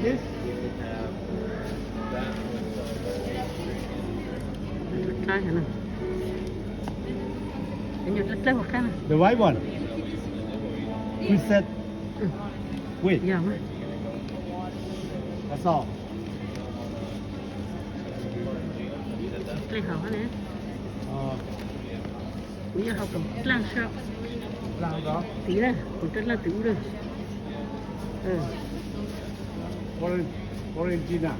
Dlawb dlawb hauv qab na. The white one. Who said? Wait. Yog mas. That's all. Dlej hauv ne. Kuv yog hauv kuv dlaaj sab. Tiv na, kuv rab dlaaj tiv ub na. Quarantine.